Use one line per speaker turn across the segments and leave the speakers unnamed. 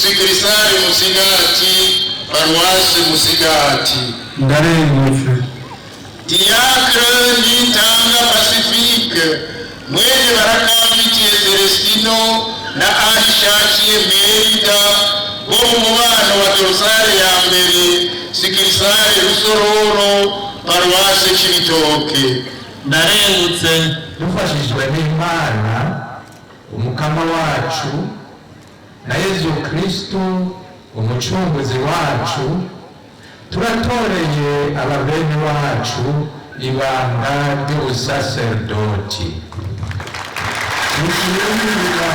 Succursale Musigati, Paruwasi Musigati.
Ndarengutse.
Diacre Nitanga Pacifique, mwene Barakamfitiye Celestino na Ahishakiye Merida bo mu mubano wa dorsale ya mbere, Succursale Rusororo, Paruwasi Cibitoke.
Ndarengutse.
Dufashijwe n'Imana Umukama wacu na Yezu Kristu Umucunguzi wacu, turatoreye ababene wacu ibanga ry'ubusaserdoti. Nikirindira.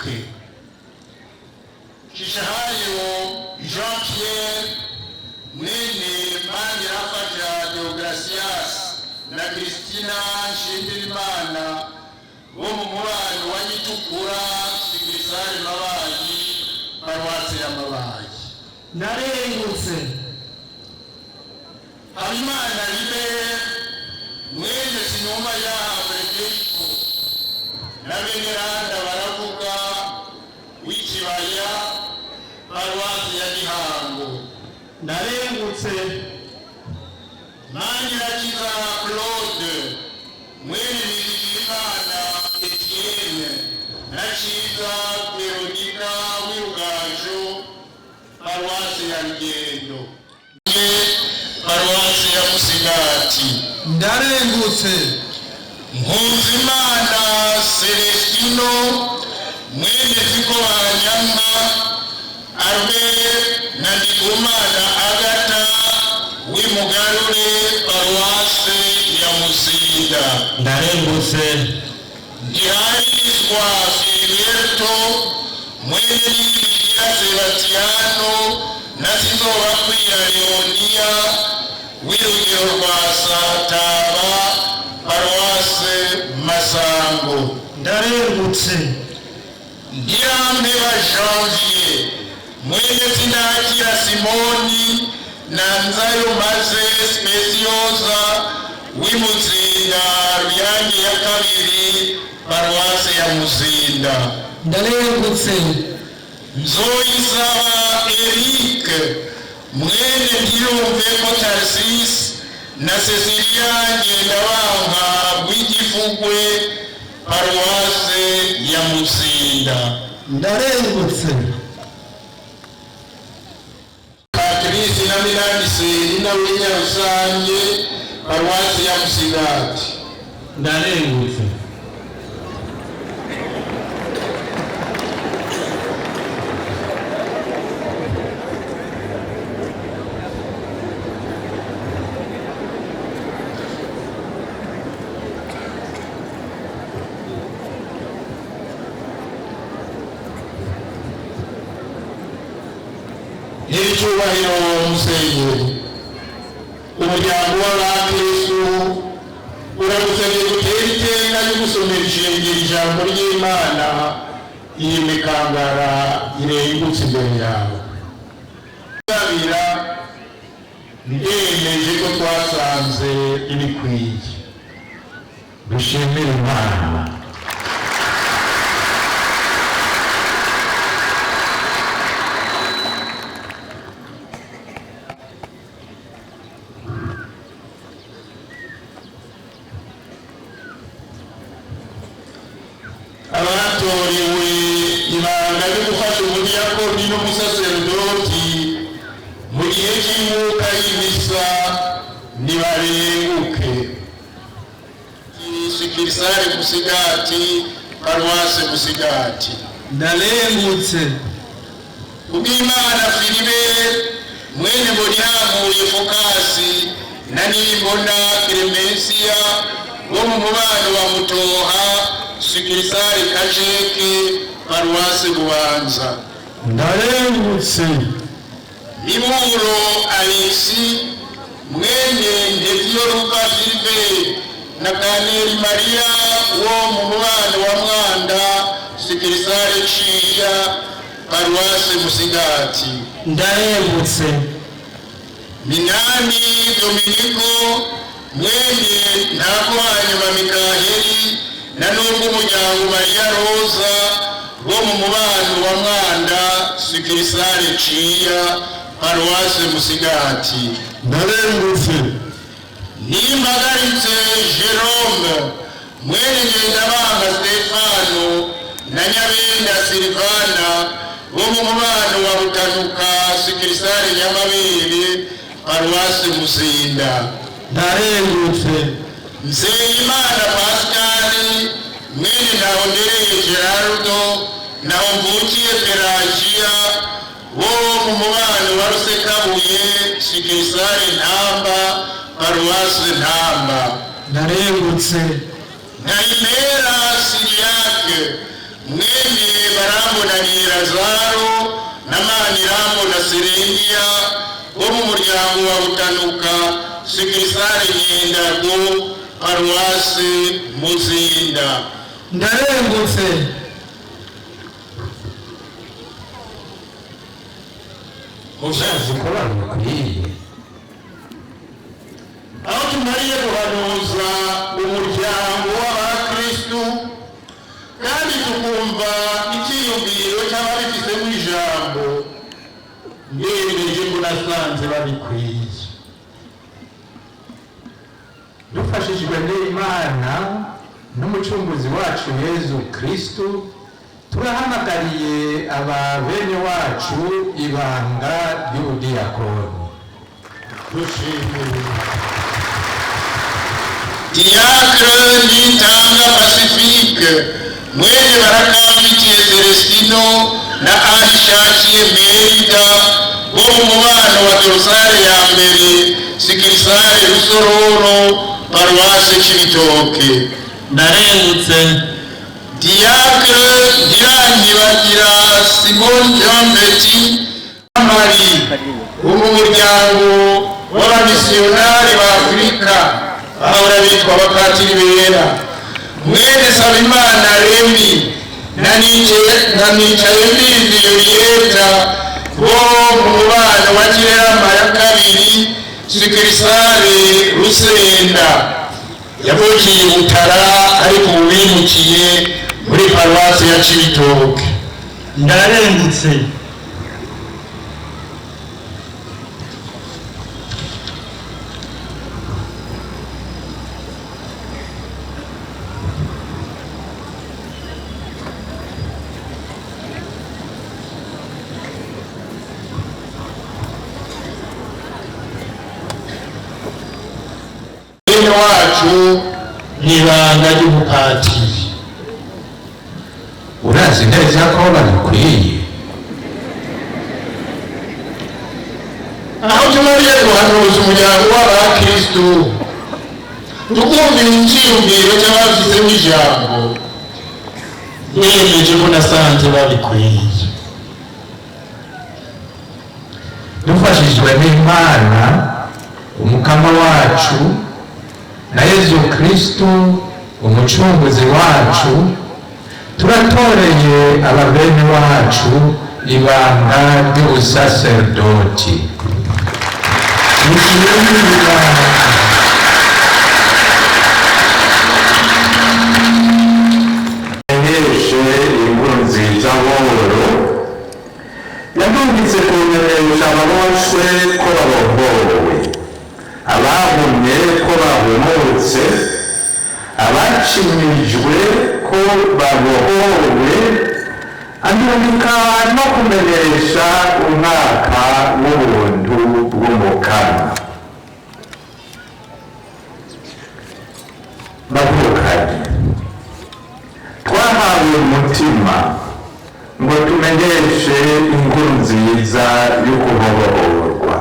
Nibarenguke. Cishahayo Jean Pierre, mwene Manirafasha Deogratias na Christina Nshimirimana bo mu mubano wa Gitukura, Sigirisari Mabayi, paruwasi ya Mabayi.
Ndarengutse.
Habimana Libert, mwene Sinuma ya Frederico na Veneranda Baravuga w'Ikibaya, paruwasi ya Gihango.
Ndarengutse.
Manirakiza Claude, mwene Nizigiyimana Etienne na Ciza Veronika w'Irugaju, paruwasi ya Rugendo, paruwasi ya Musigati.
Ndarengutse.
Nkunzimana Celestino, mwene Zikobanyama Albert na Ndikumana Agata w'Imugarure, paruwase ya Muzinda.
Ndarengutse.
Ntiharizwa Filiberto, mwene Niyibigira Sebastiano na Sinzobakwira Leonia w'Irugero rwa Sataba, paruwase Masango.
Ndarengutse.
Ntirampeba Janvier, mwene Sindakira Simoni na Nzayomaze Specioza w'Imuzinda, Ruyange ya kabiri, paruwase ya Muzinda.
Ndarengutse.
Nzoyisaba Eric, mwene Ntiyumveko Tarsis na Cecilia Ngendabanka w'Igifugwe, paruwase ya Muzinda.
Ndarengutse.
Patrice na Minani Selina w'Inyarusange, paruwasi ya Musigati.
Ndarengutse.
Nyiricyubahiro Musenyeri, umuryango w'abakristu uragusabye gutera iteka ryo gusomera ishengero ijambo ry'Imana iyi mikangara irengutse imbere yawe. Kabira ndemeje ko twasanze ibikwiye.
Dushimire Imana.
Abatorewe ibanga ryo gufasha umudiyakoni n'umusaserodoti mu gihe cy'inkuka y'imisa nibarenguke. Sikirisare Musigati, paruwase Musigati.
Ndarengutse.
Kubwimana Philibert, mwene Mbonihamuye Fokasi na Nimbona Clemensia bo mu mubano wa Mutoha, Sikirisare Kajeke, paruwase Bubanza.
Ndarengutse.
Miburo Alexi, mwene Ntevyoruka Philibert na Kaneri Maria wo mu mubano wa Mwanda, Sikirisare Ciya, paruwase Musigati.
Ndarengutse.
Minani Dominiko, mwene Ntakohanyuma Mikaheli na nubwo umuryango Maria Rosa bo mu mubano wa Mwanda, Sikirisare Ciya, paruwase Musigati.
Ndarengutse.
Nimbagaritse Jerome, mwene Ngendabanga Stefano na Nyabenda Silvana bo mu mubano wa Butanuka, Sikirisare Nyamabere, paruwase Muzinda.
Ndarengutse.
Nzeyimana Pascal, mwene Ntahondereye Gerardo na Mvukiye Pelagia bo mu mubano wa Rusekabuye, Sikirisare Ntamba, paruwase Ntamba.
Ndarengutse.
Ntayimera Siriyake, Mwene Barambonaniye Lazaro na Manirambona Serengiya bo mu muryango wa Butanuka, Sikirisare Nyendago, Paruwasi Muzinda.
Ndarengutse.
Urazi ko babikwiye.
Aho tumariye guhanuza umuryango w'abakristu kandi tukumva icyiyumviro cy'ababifisemo ijambo, ndemeje ko nasanze babikwiye.
Dufashijwe n'Imana n'Umucunguzi wacu Yezu Kristu, turahamagariye aba bene wacu ibanga ry'ubudiyakoni.
Dushimire Diacre Nitanga Pacifique, mwene Barakambikiye Celestino na Arishakiye Merida bo mu mubano wa Dorosale ya mbere, Sikirisare Rusororo, Paruwase Cibitoke.
Ndarengutse.
Diacre Ntiranyibagira Simon Jean Petit Marie wo mu muryango w'abamisiyonari ba Afurika bahora bitwa Abapatiri Bera, mwene Sabimana Remi na Nicaye Mbizi Yuriyeta bo mu mubano wa Kirerama ya kabiri, Sikirisare Rusenda, yavukiye i Butara ariko ubu bimukiye muri Paruwasi ya Cibitoke.
Ndarengutse.
Bene wacu
n'ibanga ry'ubupatiri.
Urazi neza ko babikwiye.
Aho tumariye guhanuza umuryango w'abakristu, tukumva icyiyumviro cy'ababifisemo ijambo,
Yemeje ko nasanze babikwiye.
Dufashijwe n'Imana Umukama wacu na Yezu Kristu Umucunguzi wacu, turatoreye aba bene wacu ibanga ry'ubusaserdoti.
Dushimire ibanga.
Menyeshe inkuru nziza buhoro. Yadungitse kumenyesha ababoshwe ko babohowe, abahumye ko bahumutse, abacimijwe ko babohowe, andungika no kumenyesha umwaka w'ubuntu bw'Umukama. Bavukanye, twahawe umutima ngo tumenyeshe inkuru nziza yo kubohorwa.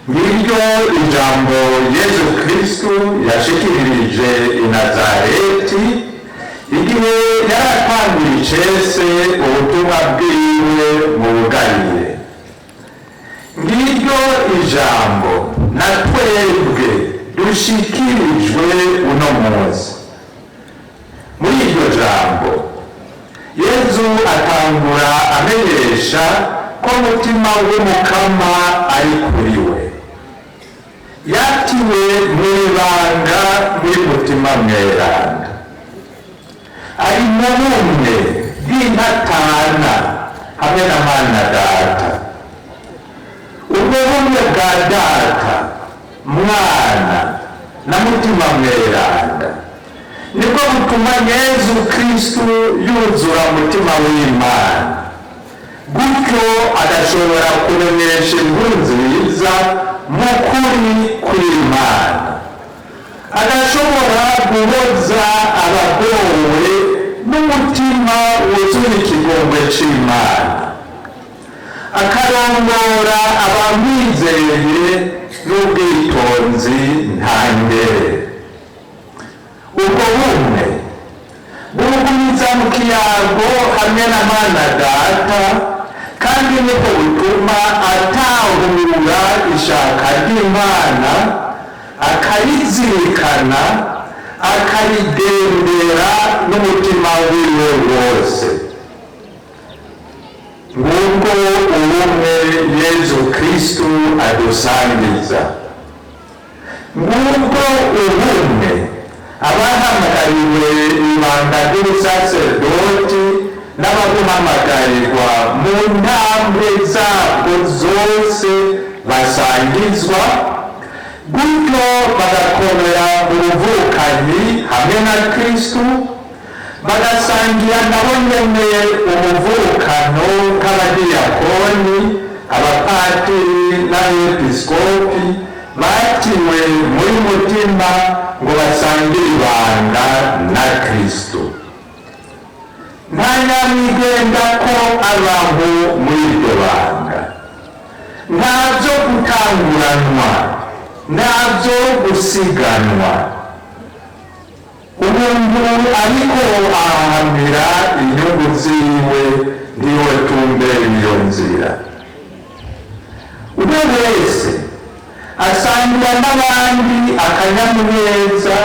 Ngiryo ijambo Yezu Kristu yashikirije i Nazareti igihe yari atanguye icese ubutumwa bwiwe mu Bugalile. Ngiryo ijambo na twebwe dushikirijwe uno munsi. Muri iryo jambo Yezu atangura amenyesha ko umutima w'Umukama ari kuri we. Yatiwe mu ibanga muri Mutima Mweranda, ari mu bumwe bw'intatana hamwe na Mana Data. Ubwo bumwe bwa Data, Mwana na Mutima Mweranda nibwo butuma Yezu Kristu yuzura umutima w'Imana, gutyo agashobora kumenyesha inkuru nziza mu kuri kw'Imana, agashobora guhoza abagowe n'umutima wuzuye ikigongwe c'Imana, akarongora abamwizeye n'ubwitonzi ntangere. Ubwo bumwe bugumiza mu kiyago hamwe na Mana Data, kandi niko butuma atahura ishaka ry'Imana, akarizirikana, akarigendera n'umutima wiwe wose. Ngubwo ubumwe Yezu Kristu adusangiza, ngubwo ubumwe abahamagariwe ibanga ry'ubusaserdoti n'ababuhamagarirwa mu ntambwe zabwo zose basangizwa, gutyo bagakomera mu buvukanyi hamwe na Kristu, bagasangira nabo nyene umuvukano nk'abadiyakoni, abapatiri n'abepiskopi batiwe muri mutima ngo basangire ibanga na Kristo. Nta nyamwigenda ko abaho muri iryo banga, nta byo gutanguranwa, nta byo gusiganwa. Umuntu ariko ahahamira inyungu ziwe ntiwe tumbera iyo nzira. Umwe wese asangira n'abandi akanyamuneza,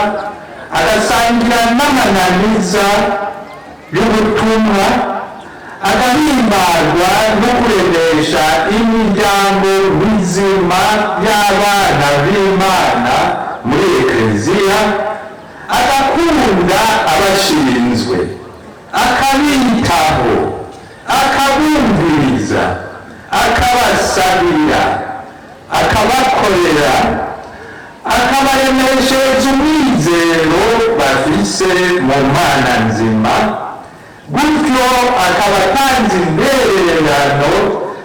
agasangira n'amananiza y'ubutumwa, agahimbarwa no kuremesha imiryango mizima y'abana b'Imana muri Ekleziya, agakunda abashinzwe, akabitaho, akabumviriza, akabasabira, akabakorera, akabaremeshereza umwizero bafise mu Mana nzima, gutyo akaba atanze intererano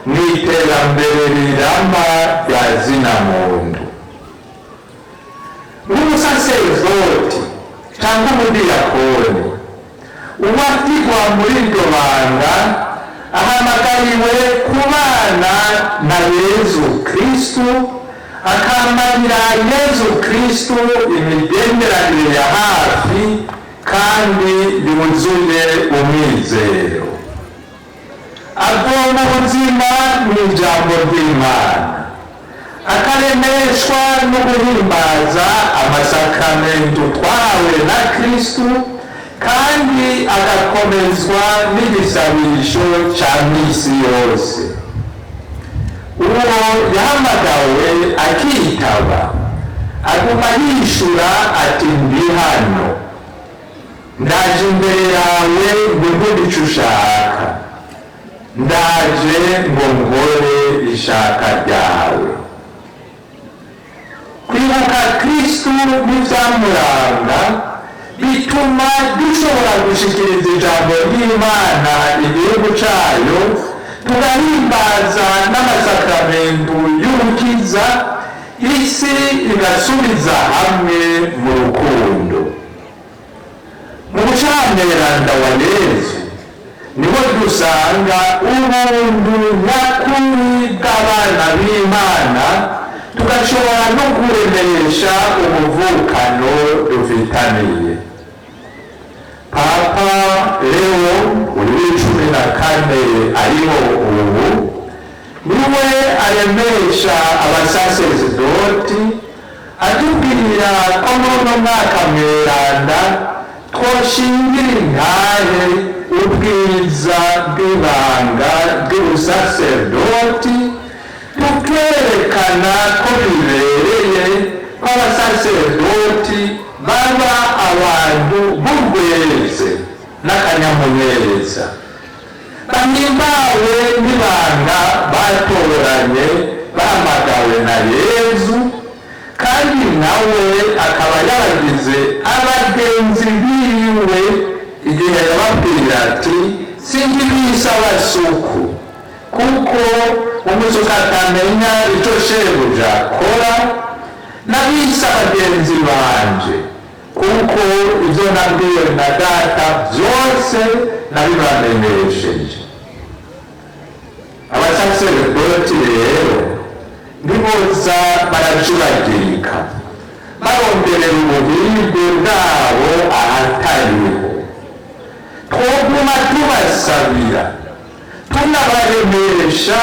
mu iterambere rirama rya zina muntu. Nk'umusaserdoti cyangwa umudiyakoni uwatigwa muri iryo banga ahamagariwe kubana na Yezu Kristu, akamarira Yezu Kristu imigenderanire ya hafi kandi yuzuye umwizero. Agomba ubuzima mu ijambo ry'Imana, akaremeshwa no guhimbaza amasakramentu twahawe na Kristu, kandi agakomezwa n'igisabisho ca misi yose. Uwo yahamagawe akitaba aguma yishura ati: ndi hano, ndaje imbere yawe ngo mvuge ico ushaka, ndaje ngo nkore ishaka ryawe. Kwibuka Kristu n'ivyamuranga bituma dushobora gushikiriza ijambo ry'Imana igihugu cayo, tugahimbaza n'amasakramentu y'ubukiza, isi igasubiza hamwe mu rukundo. Mu bucameranda wa Yezu niho dusanga ubuntu nyakuri bw'abana b'Imana, tugashobora no kuremesha umuvukano dufitaniye. Papa Leo uri 14 ariho ubu niwe aremesha abasaserdoti, atubwira ko muri uno mwaka mweranda twoshingira intahe ubwiza bw'ibanga bw'ubusaserdoti, tukerekana ko bibereye ko abasaserdoti baba abantu b'urweze n'akanyamuneza, bahimbawe n'ibanga batoranye bahamagawe na Yezu, kandi nawe akaba yaragize abagenzi biwe igihe yababwira ati: sinkibisa abasuku, kuko umusuku atamenya ico shebuja akora, n'abisa bagenzi banje, kuko ibyo nabwiwe na Data byose nabibamenyesheje. Abasaserdoti rero ntiboza baracuragirika baronderera ubuhirwe bwabo ahatariho. Twoguma tubasabira, tunabaremesha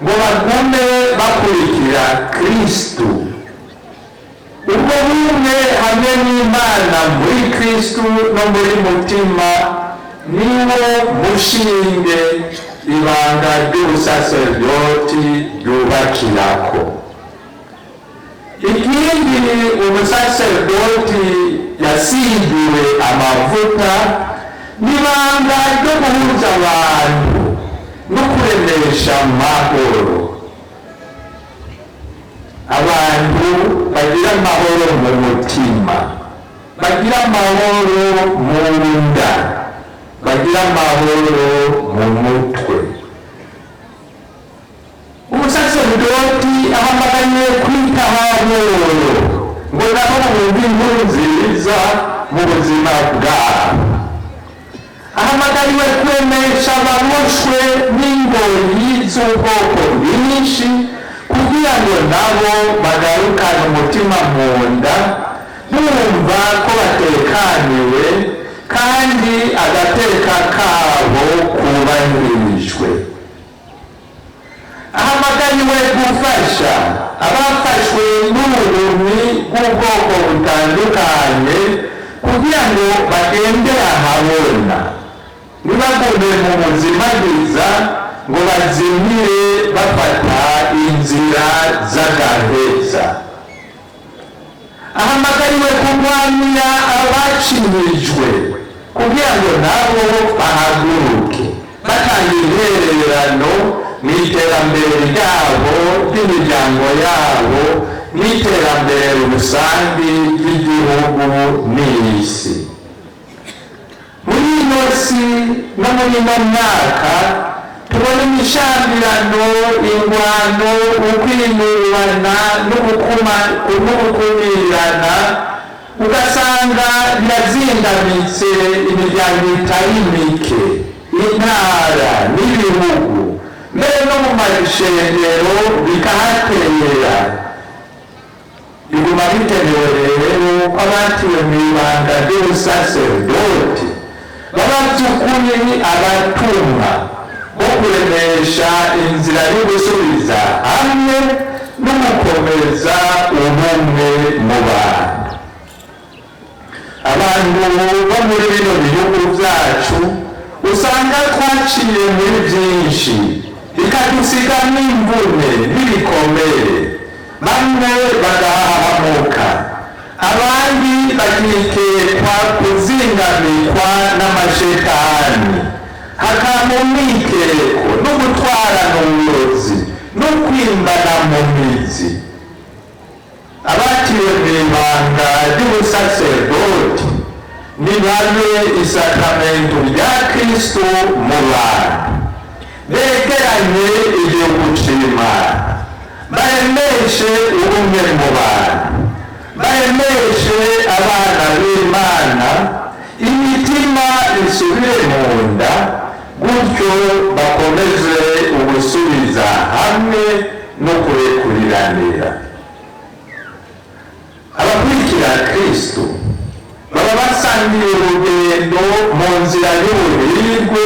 ngo bagume bakurikira Kristu. Ubwo bumwe hamwe n'Imana muri Kristu no muri Mutima niwo mushinge ibanga ry'ubusaserdoti ryubakirako. Ikindi umusaserdoti yasigiwe amavuta n'ibanga ryo guhuza abantu no kuremesha amahoro. Abantu bagira amahoro mu mutima, bagira amahoro mu nda, bagira amahoro mu mutwe. Umusaserdoti ahamagariwe kwitaho aboro ngo nabo bumve inkuru nziza mu buzima bwabo. Ahamagariwe kuremesha ababoshwe n'ingoyi z'ubwoko bwinshi kugira ngo nabo bagarukane umutima mu nda, bumva ko batekaniwe kandi agateka kabo kubahirijwe. Ahamagariwe gufasha abafashwe n'ubuhumyi bw'ubwoko butandukanye kugira ngo bagendere ahabona, ntibagume mu buzimagiza ngo bazimire bafata inzira z'agaheza. Ahamagariwe kurwanira abacinyijwe kugira ngo nabo bahaguruke batanga intererano mu iterambere ryabo, ry'imiryango yabo n'iterambere rusange ry'igihugu n'isi. Muri ino si no muri ino myaka tubona imishamirano, ingwano, ukwinubana n'ugukumirana, ugasanga birazingamitse imiryango itari mike, intara n'ibihugu, mbere no mu mashengero bikahatera. Biguma bikenewe rero ko abatiwe mu ibanga ry'ubusaserdoti baba by'ukuri abatumwa bo kuremesha inzira yo gusubiza hamwe no gukomeza ubumwe mu bantu. Abantu bo muri bino bihugu byacu usanga twaciye muri byinshi bikadusiga n'imvune n'ibikomere, bamwe bagahahamuka, abandi bakikekwa kuzingamikwa n'amashetani, hakaba umwikeko no gutwarana uburozi no kwimbana mu mizi. Abatiwe mu ibanga ry'ubusaserdoti nibabe isakramentu rya Kristu mu bantu, begeranye igihugu c'Imana, baremeshe ubumwe mu bantu, baremeshe abana b'Imana, imitima isubire mu nda, gutyo bakomeze ugusubiza hamwe no kurekuriranira. Abakurikira Kristu baba basangiye urugendo mu nzira y'ubuhirwe,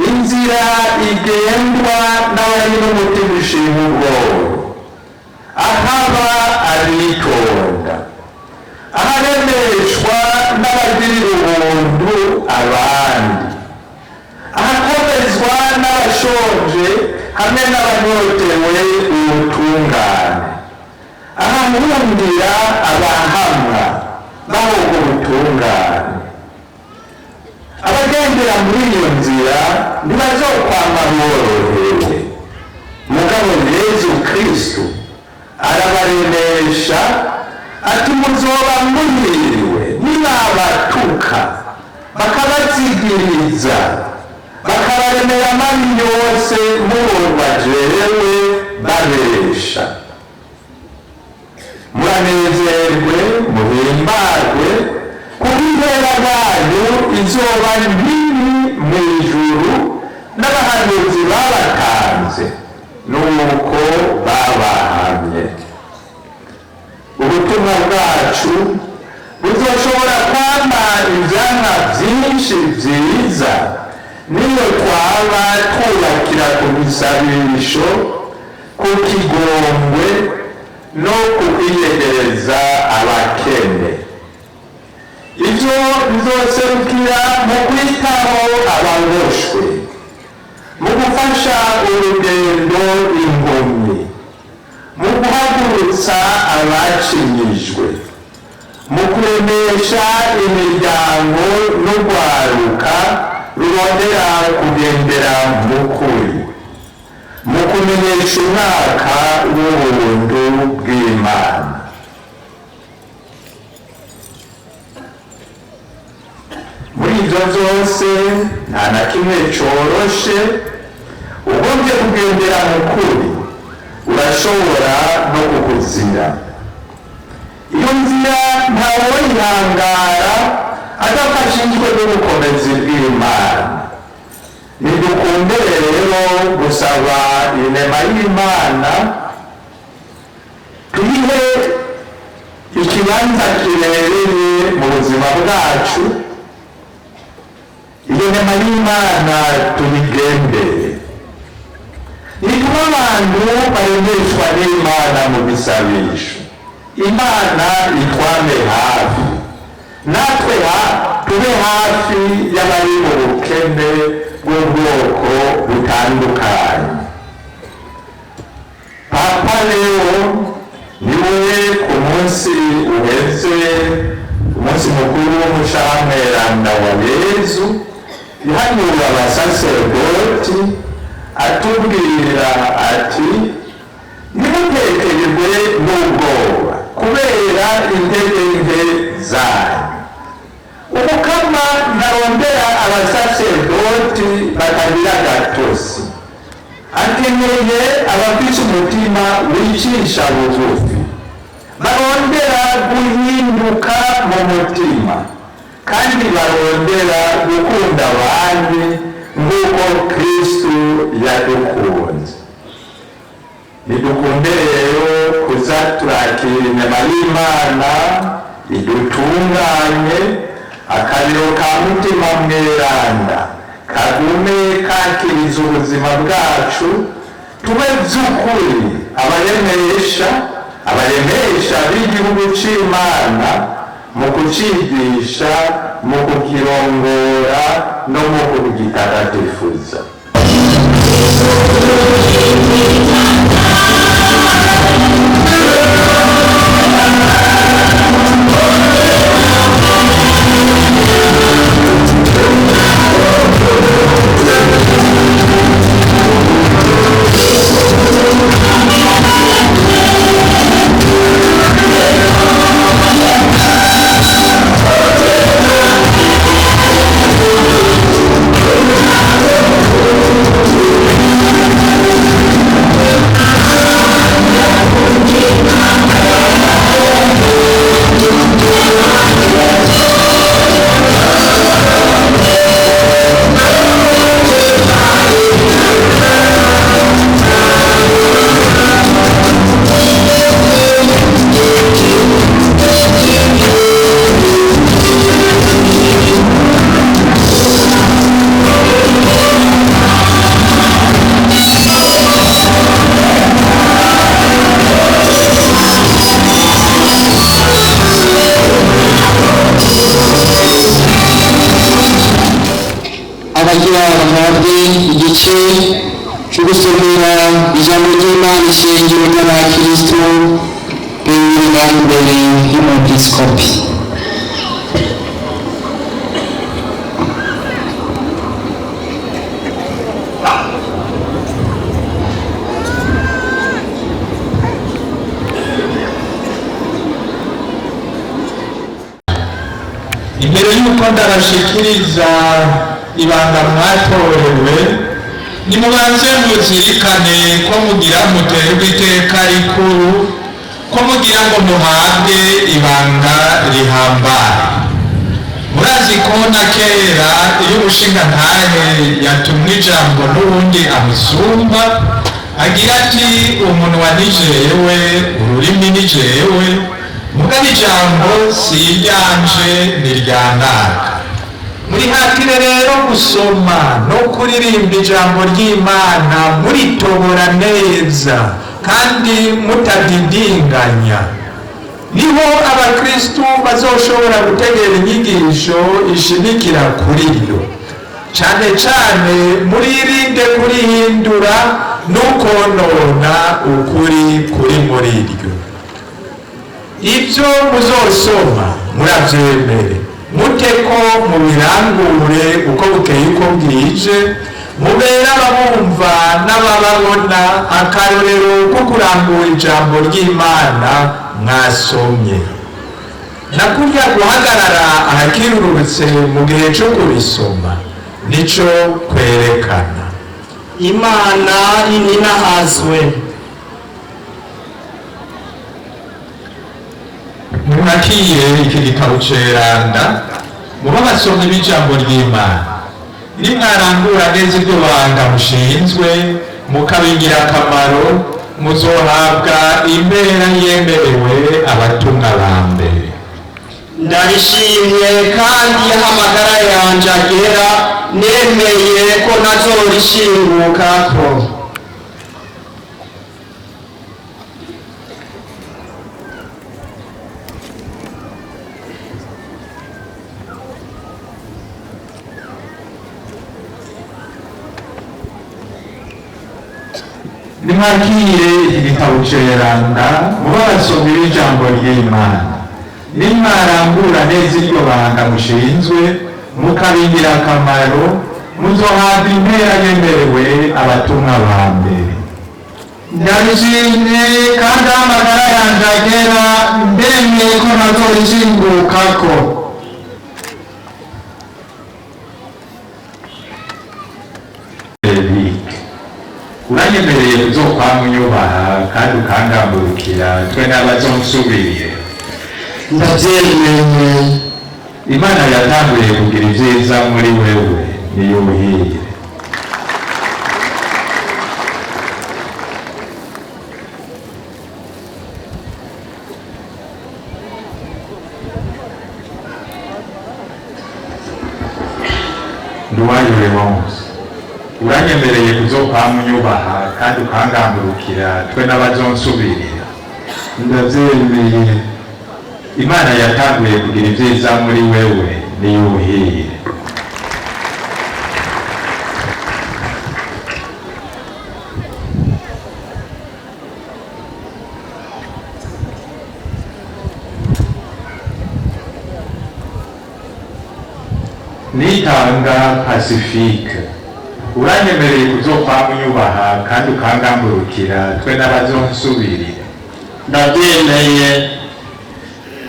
inzira igendwa n'abari n'umutima ushima ubwoba, ahaba abitonda, aharemeshwa n'abagirira ubuntu abandi, ahakomezwa n'abashonje hamwe n'abanyotewe ubutungane, ahahundira abahamwa bahoga ubutungane. Abagendera muri iyo nzira ntibazokwama borohewe, mugabo Yezu Kristu arabaremesha ati: muzoba muhiriwe nibabatuka, bakabazigiriza, bakabaremera amabi yose murorwa jewe babesha. Muranezerwe muhimbarwe, kuko intera yanyu izoba nini mu ijuru, n'abahanuzi babatanze nuko babahamye. Ubutumwa bwacu buzoshobora kwamamara. ivyamwa vyinshi vyiza niyo twaba twubakira ku bisabisho, ku kigongwe no ku kwiyegereza abakene. Ivyo bizoserukira mu kwitaho ababoshwe, mu gufasha urugendo impumyi, mu guhagurutsa abacinyijwe, mu kuremesha imiryango n'urwaruka rurondera kugendera mu kuri, mu kumenyesha umwaka w'ubuntu bw'Imana. Muri ibyo byose nta na kimwe coroshe. Ugombye kugendera mu kuri, urashobora no kukuzira. Iyo nzira ntawoyihangara adafashijwe n'ubukomezi bw'Imana. Nidukunde rero gusaba inema y'Imana, tuyihe ikibanza kibereye mu buzima bwacu. Iyo nema y'Imana tuyigendere. Nituma abantu baremeshwa n'Imana mu bisabisho, Imana itwame hafi, natwe tube hafi y'abari mu bukene bw'ubwoko butandukanye. Papa Leo niwe ku munsi uheze, umunsi mukuru w'umushamweranda wa Yezu, yahanura abasaserdoti atubwira ati: "Ntimutekererwe n'ubwoba kubera intege nke zanyu. Umukama ntarondera abasaserdoti batagira gatosi, akeneye abafise umutima wicisha bugufi, barondera guhinduka mu mutima kandi barondera gukunda abandi nk'uko Kristu yadukunze." Nidukunde rero kuza turakira inyama y'Imana idutunganye, akariro ka Mutima Mweranda kagume kakiriza ubuzima bwacu, tube by'ukuri abaremesha, abaremesha b'igihugu c'Imana mu kucigisha, mu kukirongora no mu kugitagatifuza.
Abagira bahabwe igice cyo gusomera ijambo ry'Imana ishengero ry'abakristo bibiri imbere y'umwepiskopi.
Imbere y'uko ndabashikiriza ibanga mwatorewe, nimubanze muzirikane ko mugira muterwe iteka rikuru, ko mugira ngo muhabwe ibanga rihambaye. Murazi ko na kera iyo umushingantahe yatumwe ijambo n'uwundi amusumba, agira ati: "Umunwa ni jewe, ururimi ni jewe." Mugabo ijambo si iryanje, ni irya naka. Murihatire rero gusoma no kuririmba ijambo ry'Imana muritobora neza kandi mutadidinganya. Niho abakristu bazoshobora gutegera inyigisho ishimikira kuri ryo. Cane cane muririnde kurihindura no konona ukuri kuri muri ryo. Ibyo muzosoma murabyemere, muteko mubirangure uko bukeye uko bwije, mubere ababumva n'abababona akarorero ko kurangura ijambo ry'Imana mwasomye. Nakurya guhagarara ahakirurutse mu gihe cyo kurisoma nico kwerekana.
Imana ininahazwe.
Murakiye iki gitabo ceranda, muba basomyi b'ijambo ry'Imana. Nimwarangura neza iryo banga mushinzwe, mukaba ingirakamaro, muzohabwa impera yemerewe abatumwa ba mbere.
Ndarishimye, kandi aho amagara yanje agera nemeye ko ntazorishingukako.
Nimwakire iki gitabo ceranda, muba abasomyi b'ijambo ry'Imana. Nimwarangura neza iryo banga mushinzwe, mukaba ingirakamaro, muzohabwa impera yemerewe abatumwa ba mbere.
Ndarishimye, kandi aho amagara yanje agera ndemeye ko ntazorishingukako.
Eric, uranyemereye kuzokwama unyubaha kandi ukangamburukira twe n'abazonsubiriye?
Ndabyemeye.
Imana yatanguye kugira ibyiza muri wewe niyuhire. Nduwayo Leonce, uranyemereye kuzokwama unyubaha kandi ukangamburukira twe n'abazonsubirira?
Ndabyemeye.
Imana yatanguye kugira ibyiza muri wewe niyuhire. Nitanga Pacifique, uranyemereye kuzokwama unyubaha kandi ukangamburukira twe n'abazonsubirira?
Ndabyemeye.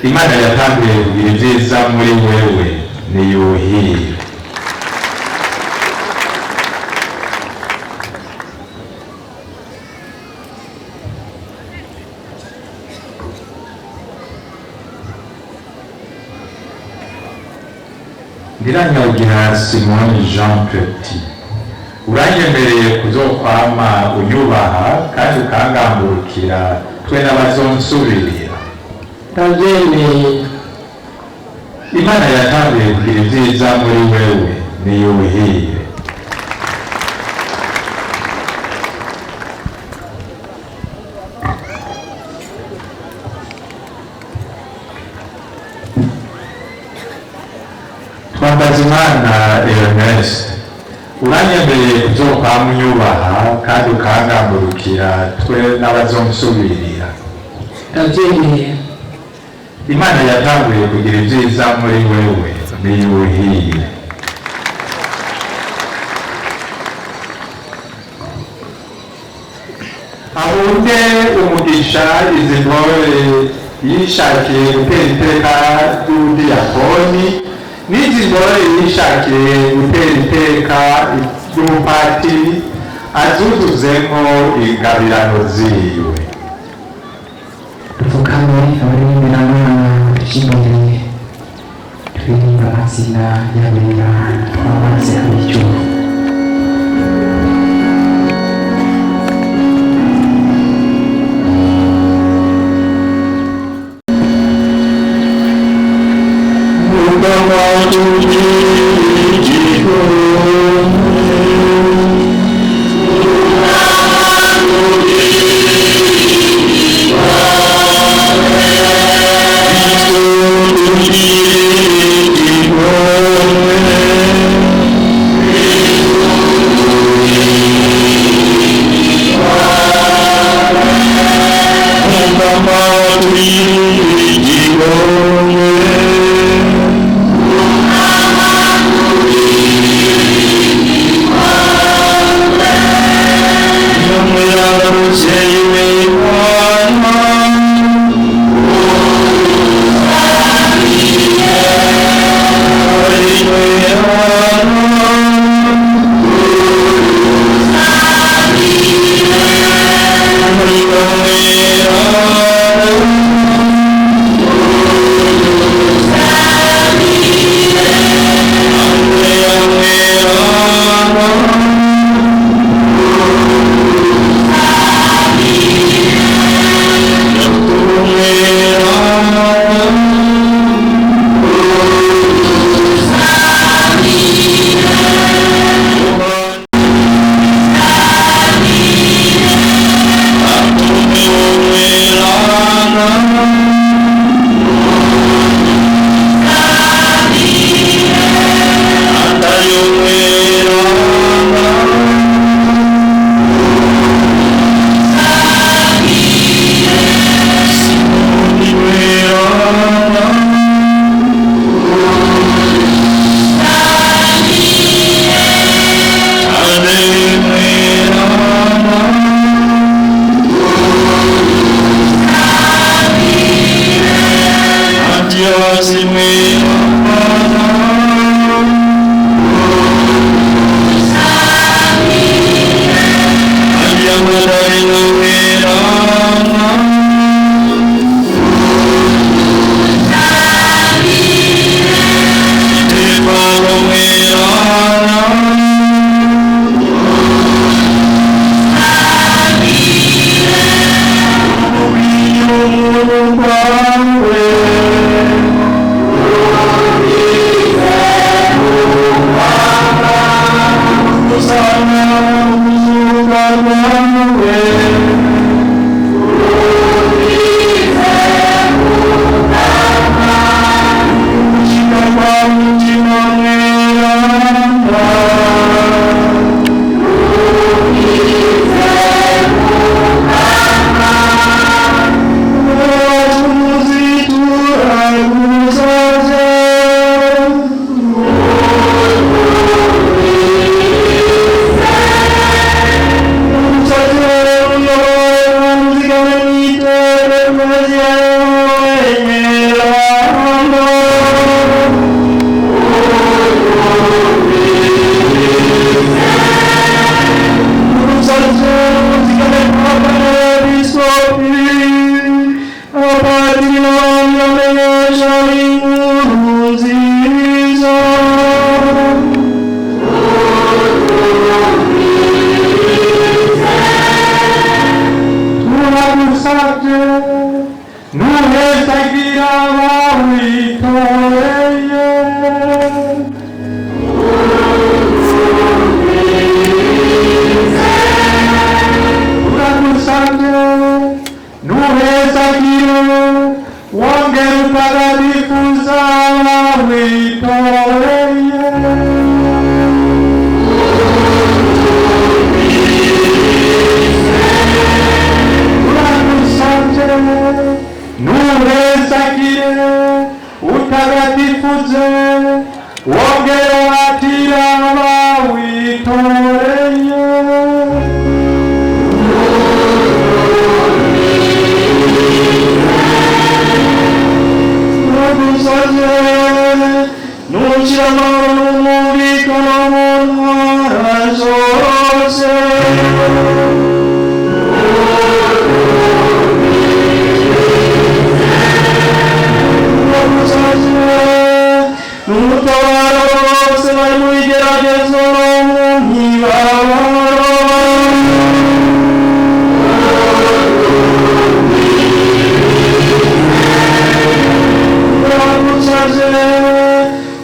Imana yatanguye kugira ibyiza muri wewe niyuhire. Ndiranyagira Simoni Jean Petit, uranyemereye kuzokwama unyubaha kandi ukangamburukira twe n'abazonsubirira?
Ndabyemeye.
Imana yatanguye kugira ibyiza muri wewe niyuhire. Twambazimana Ernest, uranyemereye kuzokwama unyubaha kandi ukangamburukira twe n'abazonsubirira?
Ndabyemeye.
Imana yatanguye kugira ibyiza muri wewe niyuhire. Ahunde umugisha izi ntore yishakiye gutera iteka ry'ubudiyakoni, n'izi ntore yishakiye gutera iteka ry'ubupatiri, azuzuzemo ingabirano ziwe.
Dupfukame, abaririmbira Imana tujye turirimba amazina y'abera twamaze ab'igihugu.
Thank you.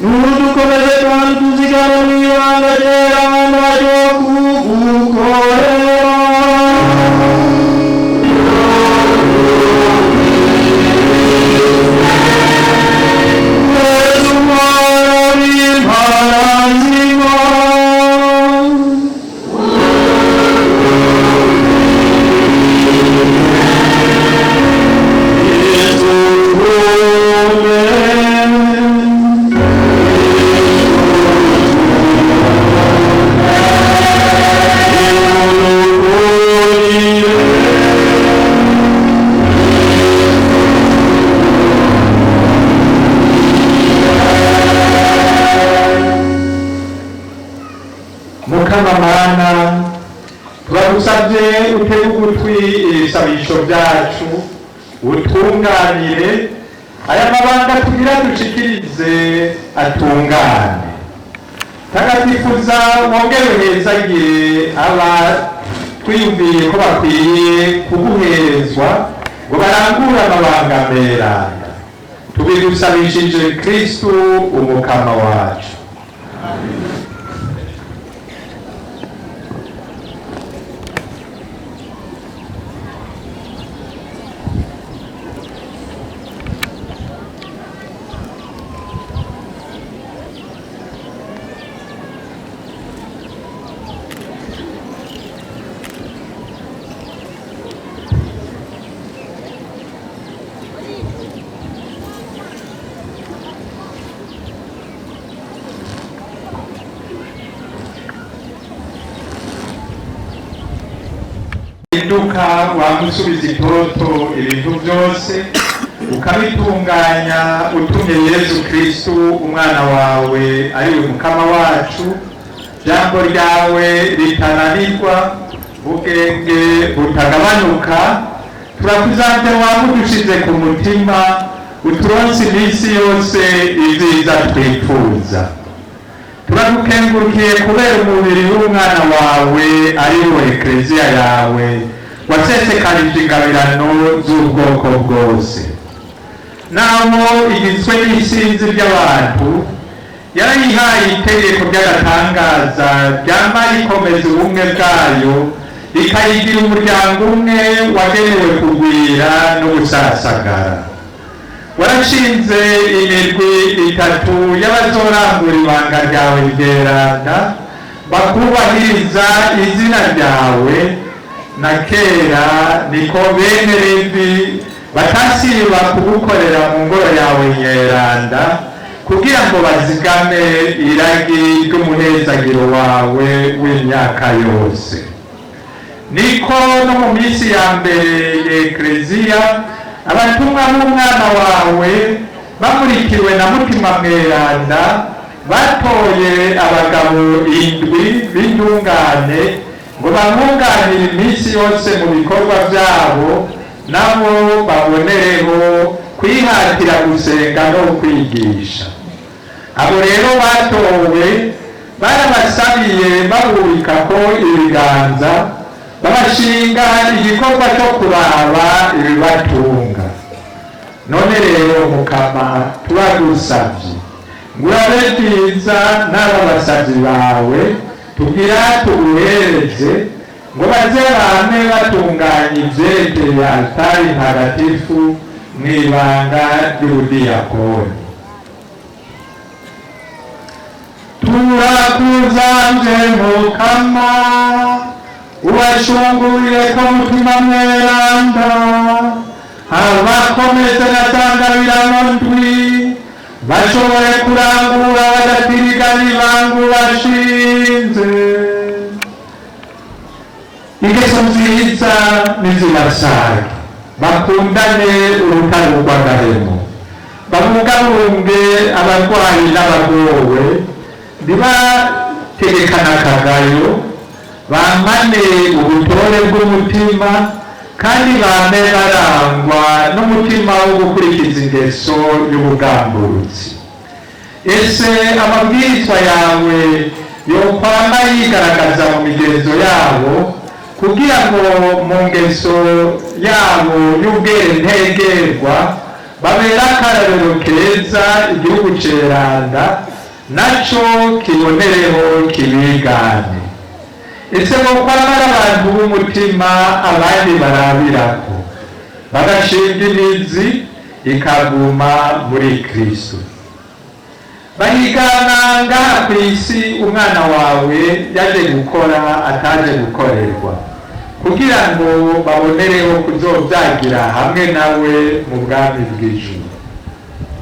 Nudukomeze kandi tuzigame mu ibanga ryeranda ryo kugukorera. Yezu Mwana w'Imana nzima, Yezu tume.
Mukama Mana, turagusabye utege ugutwi ibisabisho byacu, utunganire aya mabanga tugira dushikirize atungane. Tagatifuza wongere uhezagire aba twiyumviye ko bakwiye kuguherezwa ngo barangure amabanga meranda. Tubigusabishije Kristu umukama wacu. Hinduka wamusubiza itoto ibintu byose, ukabitunganya utumye Yezu Kristu umwana wawe ari we mukama wacu. Jambo ryawe ritananirwa, ubwenge butagabanuka, turakuzante wamudushize ku mutima, uturonse iminsi yose ibyiza twifuza. Turagukengurukiye kubera umubiri w'umwana wawe ari wo ekleziya yawe wasesekarije ingabirano z'ubwoko bwose. Naho igizwe n'isinzi ry'abantu, yarayihaye itegeko ry'agatangaza ryama rikomeza ubumwe bwayo, rikayigira umuryango umwe wagenewe kugwira no gusasagara. Warashinze imirwi itatu y'abazorangura ibanga ryawe ryeranda, bakubahiriza izina ryawe. Na kera niko bene Levi batasiba kugukorera mu ngoro yawe nyeranda, kugira ngo bazigame iragi ry'umuhezagiro wawe w'imyaka yose. Niko no mu minsi ya mbere y'Ekleziya, abatumwa b'umwana wawe bamurikiwe na Mutima Mweranda batoye abagabo indwi b'intungane ngo bamwunganire iminsi yose mu bikorwa byabo, nabo babonereho kwihatira gusenga no kwigisha. Abo rero batowe barabasabiye babubikako ibiganza, babashinga igikorwa cyo kuraba ibibatunga. None rero Mukama, turagusabye ngo urabe byiza n'aba basabyi bawe tugira tuguhereze, ngo baze bame batunganya ivyerekeye altari ntagatifu mw'ibanga ry'ubudiyakoni. Turakuzanje Mukama, ubashungurire ko Mutima Mweranda, abakomeze na sangabirano ndwi, bashobore kurangura badatirigana ibanga bashinze. Ingeso nziza nizibasage, bakundane urutare rw'agahemo, babungabunge abarwayi n'abagowe, ntibategekane akagayo, bamane ubutore bw'umutima, kandi bame barangwa n'umutima wo gukurikiza ingeso y'ubugamburutsi. Ese amabwirizwa yawe yokwama yigaragaza mu migenzo yabo, kugira ngo mu ngeso yabo y'ubwentegerwa Babera akarorero keza igihugu ceranda, naco kibonereho kibigane. Ese bokwamara abantu b'umutima abandi barabirako, bagashinga imizi ikaguma muri Kristo. Bahigana ngaha ku isi umwana wawe yaje gukora ataje gukorerwa, kugira ngo babonereho kuzovyagira hamwe nawe mu bwami bw'ijuru.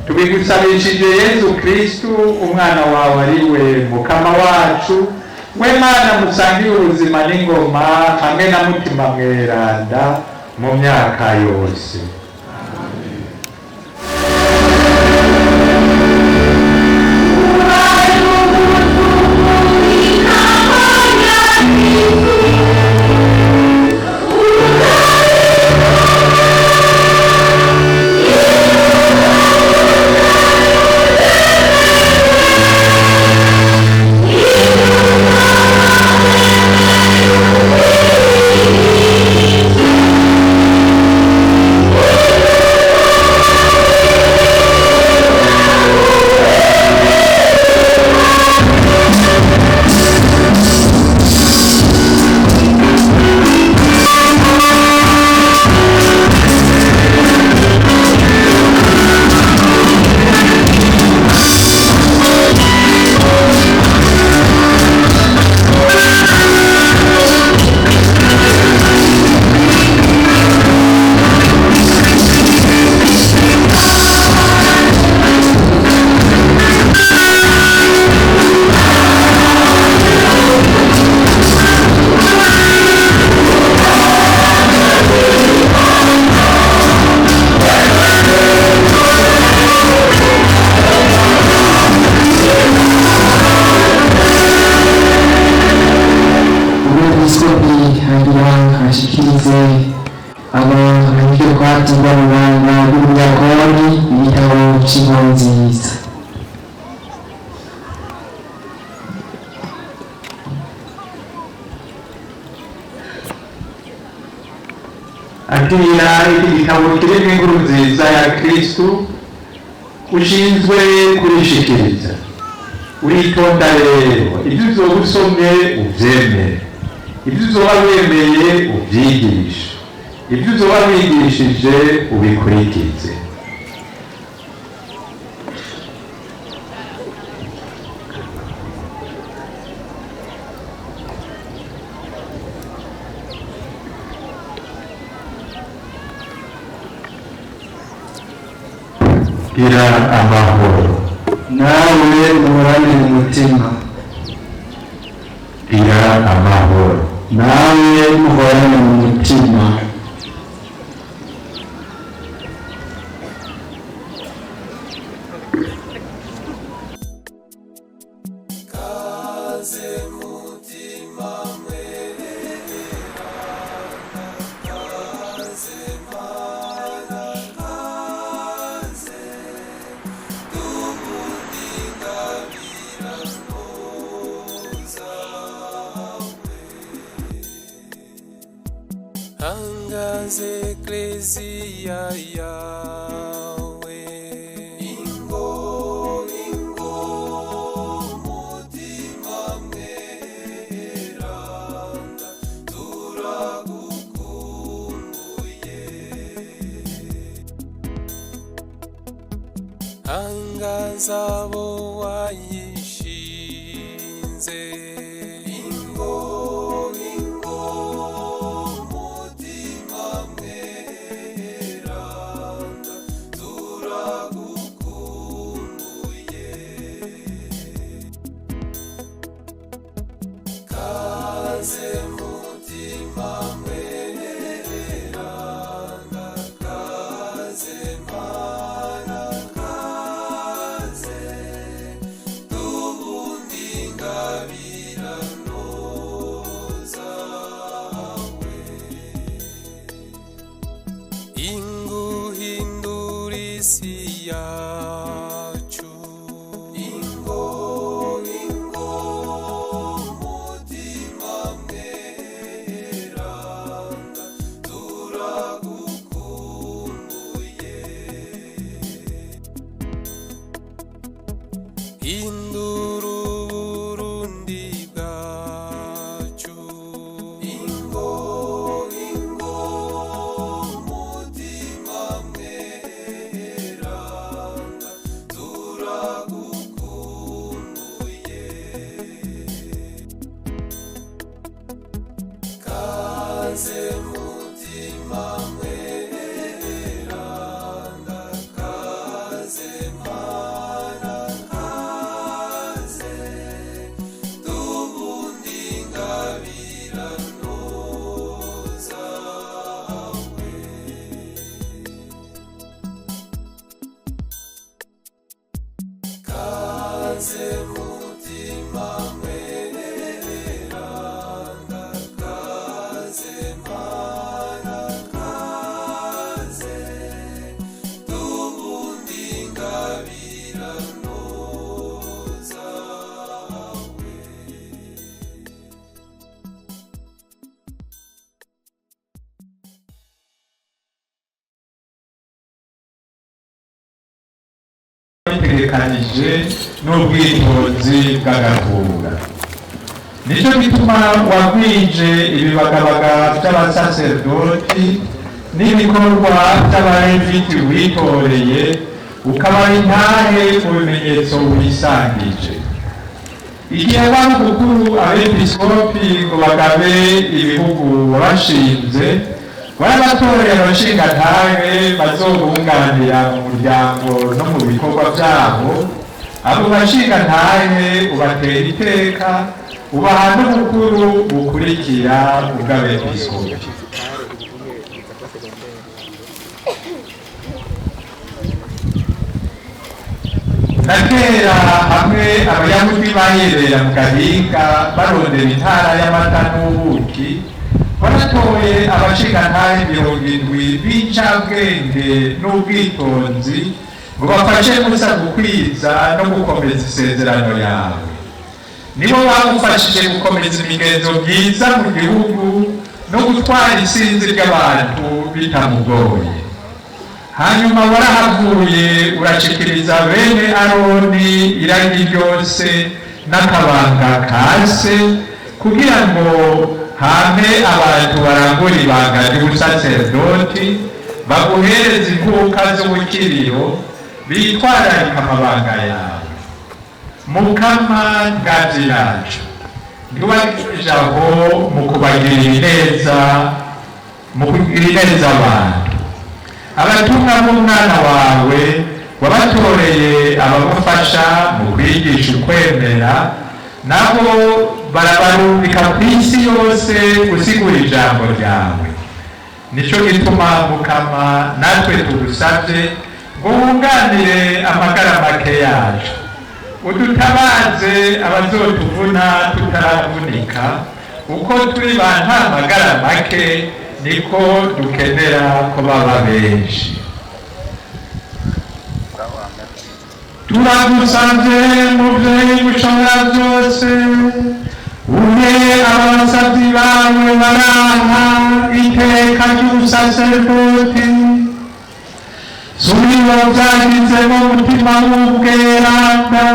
Tubigusabishije Yezu Kristu umwana wawe, ari we Mukama wacu, we Mana musangiye ubuzima n'ingoma hamwe na Mutima Mweranda mu myaka yose.
Umwepiskopi agira ashikirize aba bahejeje kwatirwa mu banga ry'ubudiyakoni igitabo c'inkuru nziza.
Akira iki gitabo kirimo inkuru nziza ya Kristu ushinzwe kurishikiriza. Uritonda rero, ibyo uzoba usomye uvyemere, ibyo uzoba wemeye ubyigishe, ibyo uzoba wigishije ubikurikize. Gira amahoro.
Nawe muhorane mu mutima.
Gira amahoro.
Nawe muhorane mu mutima.
Angaze eklezia yawe, ingo ingo mutima mweranda, turagukumbuye. Angaza abo wayishinze, ingo ingo mutima mweranda, turagukumbuye. Kaze mutima mweranda, kaze mana, kaze tubundi ingabirano zawe, inguhindura isi yacu, ingo ingo mutima mweranda. Hindura Uburundi bwacu. Ingo, ingo, mutima mweranda, turagukumbuye. Kaze mutima mweranda, kaze mana, kaze dubundi ingabirano zawe. Kaze mutima mweranda, kaze mana, kaze dubundi ingabirano zawe.
Bitegekanije n'ubwitonzi bw'agahura, nicyo gituma wagwije ibibagabaga by'abasaserdoti n'ibikorwa by'abareviti witoreye, ukabaha intahe mu bimenyetso wisangije. Igihe bari bukuru abepiskopi ngo bagabe ibihugu wabashinze, barabatorera abashingantahe bazobunganira mu muryango no mu bikorwa byabo. Abo bashingantahe ubatera iteka, ubaha n'ubukuru bukurikira ubw'abepiskopi. Na kera hamwe Abayahudi bayerera mu gahinga barondera intara y'amata n'ubuki, baratoye abashingantahe 70 b'incabwenge n'ubwitonzi ngo bafashe Musa gukwiza no gukomeza isezerano yawe. Nibo bagufashije gukomeza imigenzo myiza mu gihugu no gutwara isinzi ry'abantu bitamugoye. Hanyuma warahavuye urashikiriza bene Aroni iragi ryose n'akabanga ka se, kugira ngo hame abantu barangure ibanga ry'ubusaserdoti, baguhereze inkuka z'ubukiriro, bitwararika amabanga yawe. Mukama ngabyi yacu, ntiwagije aho mu kubagirira ineza, mu kugirira ineza abantu. Abatumwa b'umwana wawe wabatoreye abagufasha mu kwigisha ukwemera, nabo barabarungika ku isi yose gusigura ijambo ryawe. Nico gituma Mukama natwe tugusabye ngo wunganire amagara make yacu, udutabaze abazotuvuna tutaravunika. Uko turi ba nta magara make, niko dukenera ko baba benshi. Turagusabye muvyeyi mushobora byose, uhe abasabyi bawe baraha iteka ry'ubusaserdoti, subibo byagizemo umutima w'ubweranda,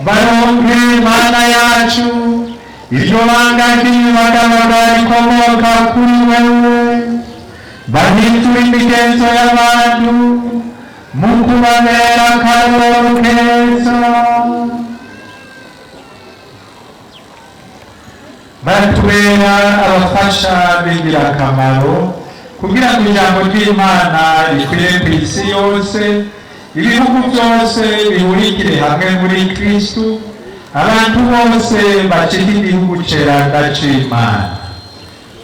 baronke Mana yacu iryo banga ry'ibibagabaga rikomoka kuri wewe, bahindura imigenzo y'abantu mu kubabera akarorero keza. Baratubera abafasha b'ingirakamaro kugira ngo ijambo ry'Imana rikwire ku isi yose, ibihugu byose bihurikire hamwe muri Kristu, abantu bose bacike igihugu ceranda c'Imana.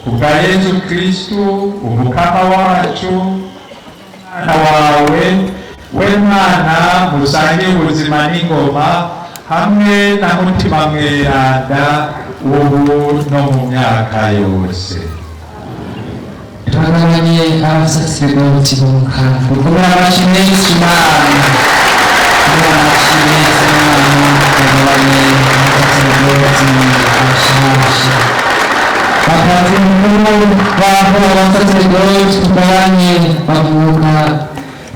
Kubwa Yezu Kristu umukama wacu, Mwana wawe, we Mwana musangiye ubuzima n'ingoma hamwe na Mutima Mweranda, ubu no mu myaka yose.
Turagabanye abasaserdoti b'Umukama, gukomera amashyi menshi Imana, gukomera amashyi menshi Imana. Turagabanye abasaserdoti bashasha, bakazi mukuru baho abasaserdoti tugabanye bavuka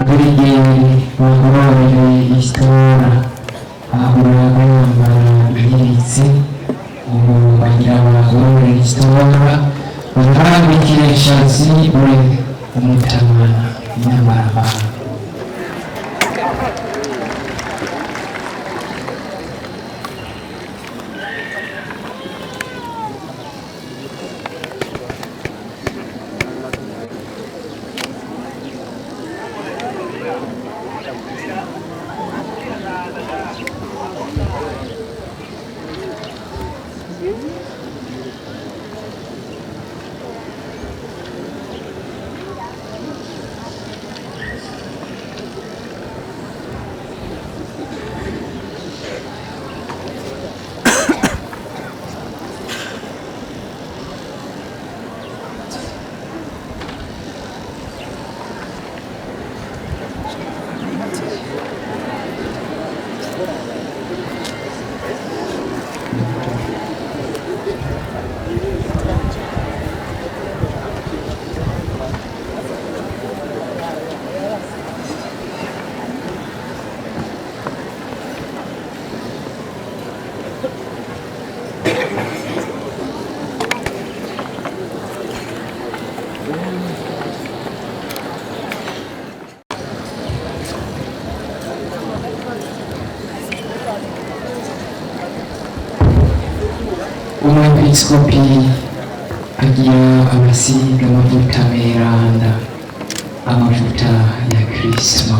buri gihe bagororere isitora. Umwepiskopi agira abasiga amavuta meranda, amavuta ya Krisma.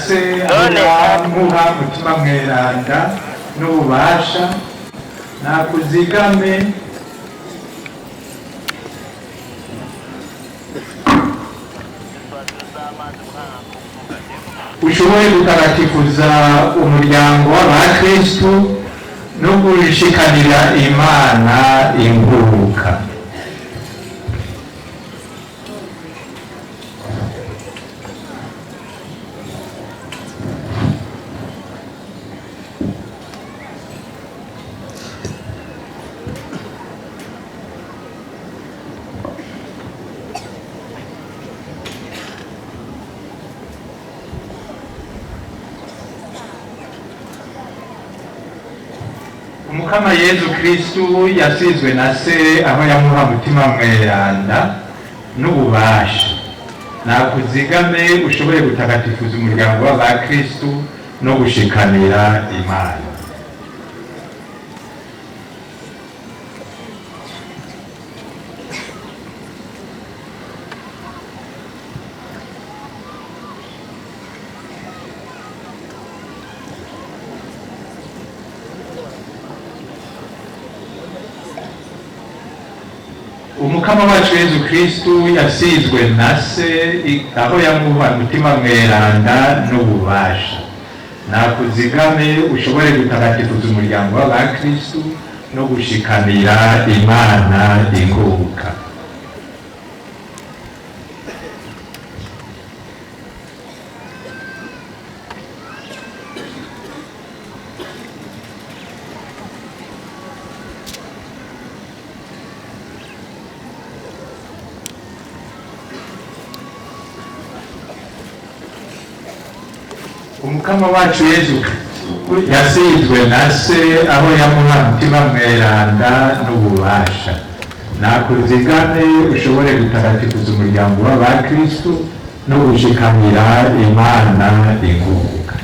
Se amuha Mutima Mweranda n'ububasha, nakuzigame ushoboye gutagatifuza umuryango w'abakristu no gushikanira Imana inguruka. Umukama Yezu Kristu yasizwe na se aho yamuha Mutima Mweranda n'ububasha, nakuzigame ushoboye gutagatifuza umuryango w'abakristu no gushikanira Imana. Umukama wacu Yezu Kristu yasizwe na se aho yamuha Mutima Mweranda n'ububasha, nakuzigame ushobore gutagatifuza umuryango w'abakristu no gushikanira Imana ingoboka. Umukama wacu Yezu yasizwe na se aho yamuha Mutima Mweranda n'ububasha, nakuzigame ushobore gutagatifuza umuryango w'abakristu no gushikamira Imana ingoboka.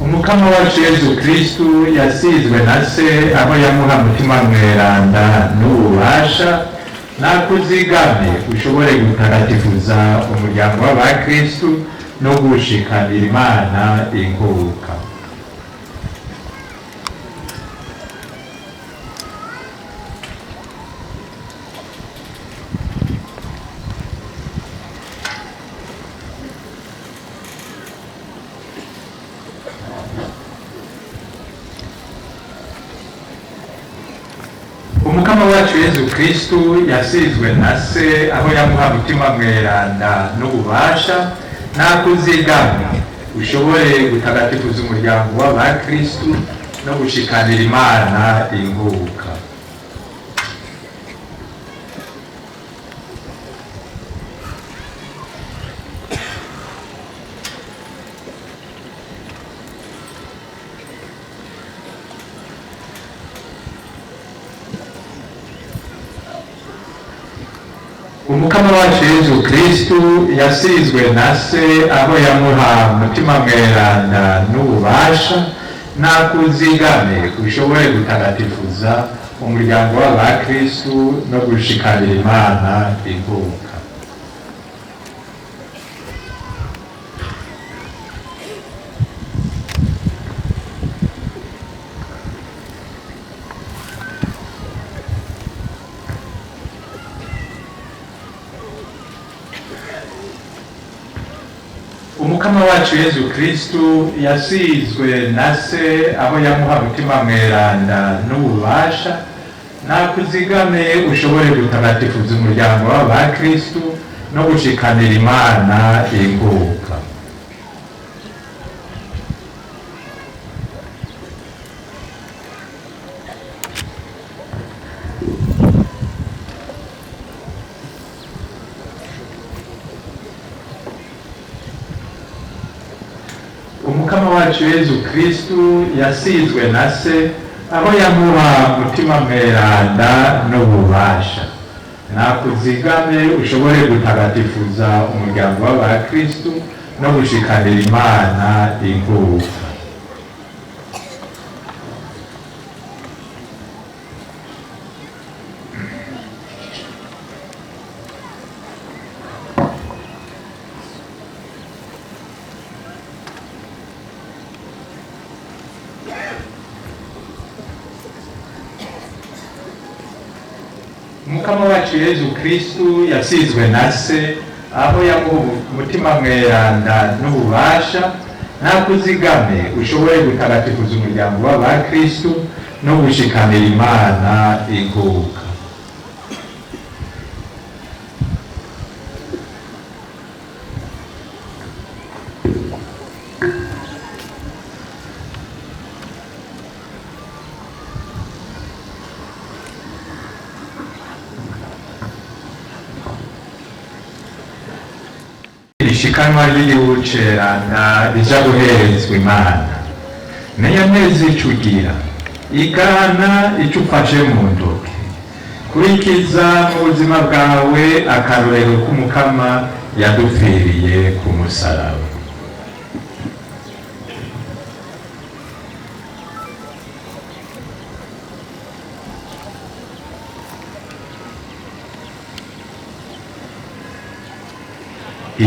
Umukama wacu Yezu Kristu yasizwe na se aho yamuha Mutima Mweranda n'ububasha, nakuzigame ushobore gutagatifuza umuryango w'abakristu no gushikanira Imana ingoboka. Umukama wacu Yezu Kristu yasizwe na se aho yamuha Mutima Mweranda n'ububasha, nakuzigame ushobore gutagatifuza umuryango w'abakristu no gushikanira Imana ingoboka. Umukama wacu Yezu Kristu yasizwe na se aho yamuha Mutima Mweranda n'ububasha, nakuzigame ushobore gutagatifuza umuryango w'abakristu no gushikanira Imana ingoboka. Umukama wacu Yezu Kristu yasizwe na se aho yamuha Mutima Mweranda n'ububasha, nakuzigame ushobore gutagatifuza umuryango w'abakristu no gushikanira Imana inguka. Umukama wacu Yezu Kristu yasizwe na se aho yamuha Mutima Mweranda n'ububasha, nakuzigame ushobore gutagatifuza umuryango w'abakristu no gushikanira Imana inguka. Umukama wacu Yezu Kristu yasizwe na se aho yamuha Mutima Mweranda n'ububasha, nakuzigame ushobore gutagatifuza umuryango w'abakristu no gushikanira Imana inguka. Ishikanwa ry'igihugu ceranda rija guherezwa Imana. Menya neza ico ugira, igana ico ufashe mu ntoke, kurikiza mu buzima bwawe akarorero k'Umukama yadupfiriye ku musaraba.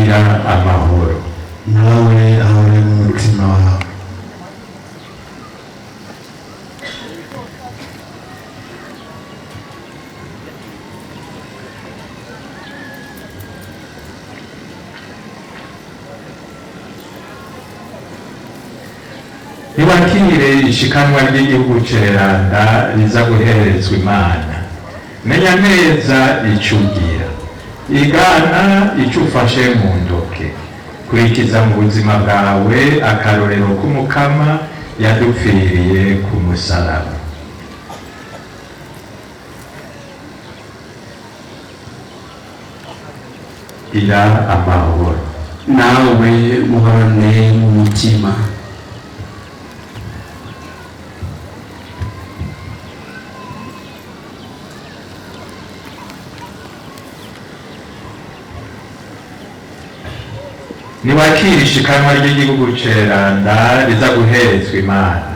Ira amahoro.
Nawe ahore mu mutima wawe.
Niwakire ishikanwa ry'igihugu ceranda riza guherezwa Imana. Menya neza ico ugira, igana ico ufashe mu ntoke, kurikiza mu buzima bwawe akarorero k'Umukama yadupfiriye ku musaraba. Ira amahoro.
Nawe muhorane mu mutima.
Niwakire ishikanwa ry'igihugu ceranda riza guherezwa Imana.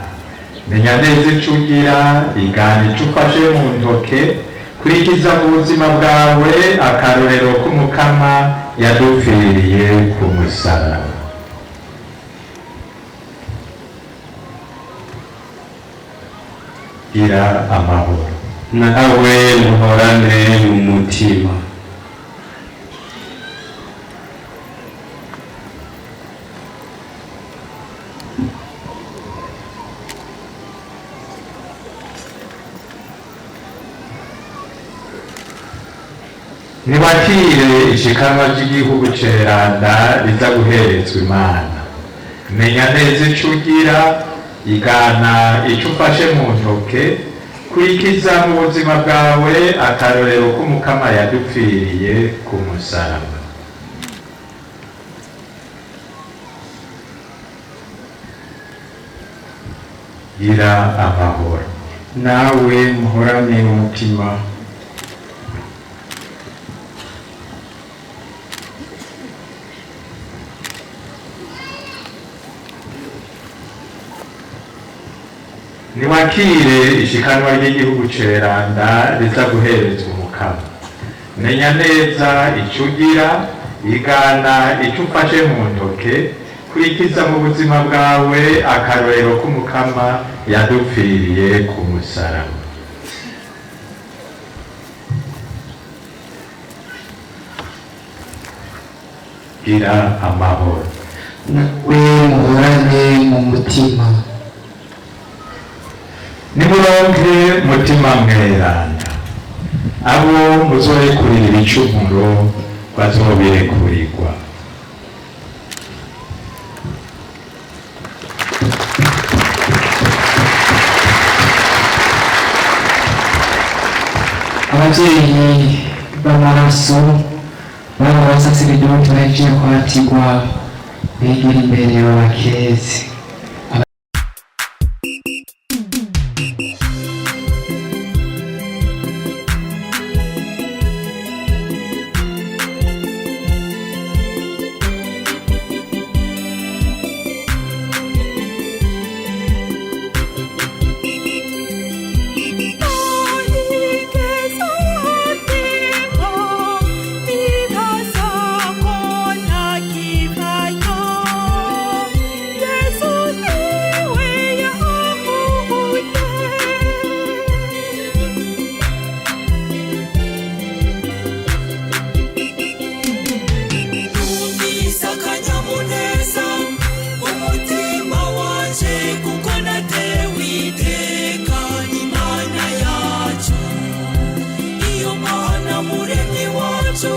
Menya neza ico ugira, igana ico ufashe mu ntoke, kurikiza mu buzima bwawe akarorero k'Umukama yadupfiriye ku musaraba. Ira amahoro.
Nawe muhorane mu mutima.
Niwakire ishikanwa ry'igihugu ceranda riza guherezwa Imana. Menya neza ico ugira, igana ico ufashe mu ntoke, kurikiza mu buzima bwawe akarorero k'Umukama yadupfiriye ku musaraba. Gira amahoro.
Nawe muhorane mu mutima.
Niwakire ishikanwa ry'igihugu ceranda riza guherezwa Umukama. Menya neza ico ugira, igana ico ufashe mu ntoke, kurikiza mu buzima bwawe akarorero k'Umukama yadupfiriye ku musaraba. Gira amahoro.
Nawe muhorane mu mutima.
Nimuronke Mutima Mweranda. Abo muzorekurira ibicumuro bazobirekurirwa.
Ababyeyi b'amaraso baba abasaseredoti bahejeje kwatirwa, begera imbere babakeze.
Numvise akanyamuneza umutima wanje, kuko natewe iteka n'Imana yacu. Iyo Mana, Muremyi wacu.